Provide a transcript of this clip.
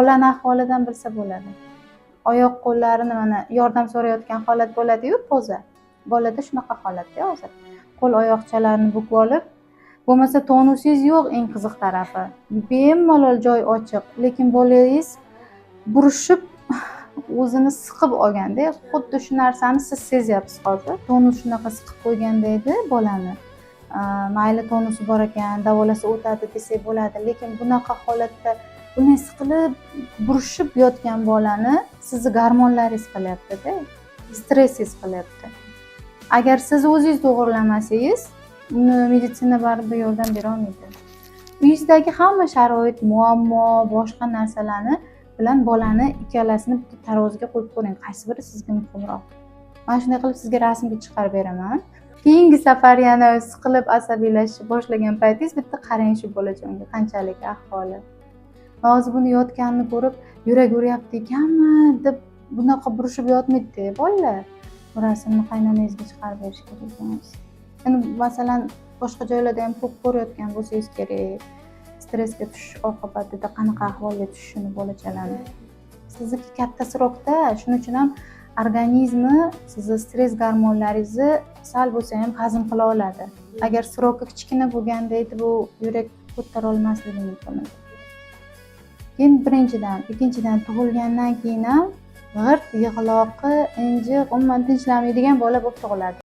Bolani ahvolidan bilsa bo'ladi. Oyoq qo'llarini, mana, yordam so'rayotgan holat bo'ladiyu, poza. Bolada shunaqa holatda hozir. Qo'l oyoqchalarini bukib olib, bo'lmasa tonusingiz yo'q, eng qiziq tarafi. Bemalol joy ochiq, lekin bolangiz burishib, o'zini siqib olganda, xuddi shu narsani siz sezyapsiz hozir. Tonus shunaqa siqib qo'yganda edi bolani. Mayli, tonusi bor ekan, davolasa o'tadi desak bo'ladi, lekin bunaqa holatda bunday siqilib, burishib yotgan bolani sizni gormonlaringiz qilyaptida, stressingiz qilyapti. Agar siz o'zingiz to'g'irlamasangiz, uni meditsina baribir yordam berolmaydi. Uyingizdagi hamma sharoit, muammo, boshqa narsalarni bilan bolani ikkalasini bitta taroziga qo'yib ko'ring, qaysi biri sizga muhimroq. Mana shunday qilib sizga rasmga chiqarib beraman. Keyingi safar yana siqilib, asabiylashishni boshlagan paytingiz bitta qarang shu bolajonga, qanchalik ahvoli. Hozir buni yotganini ko'rib, yurak uryapti ekanmi deb bunaqa burishib yotmaydida bolalar. Bu rasmni qaynonangizga chiqarib berish kerak ekan. Endi, masalan, boshqa joylarda ham ko'p ko'rayotgan bo'lsangiz kerak. Stressga tushish oqibatida qanaqa ahvolga tushishini bolachalarni. Sizniki katta срок da, shuning uchun ham organizmi sizni stress gormonlaringizni sal bo'lsa ham hazm qila oladi. Agar срок i kichkina bo'lganda edi, bu yurak ko'tara olmasligi mumkin edi. Keyin birinchidan, ikkinchidan, tug'ilgandan keyin ham g'irt, yig'loqi, injiq, umuman tinchlanmaydigan bola bo'lib tug'iladi.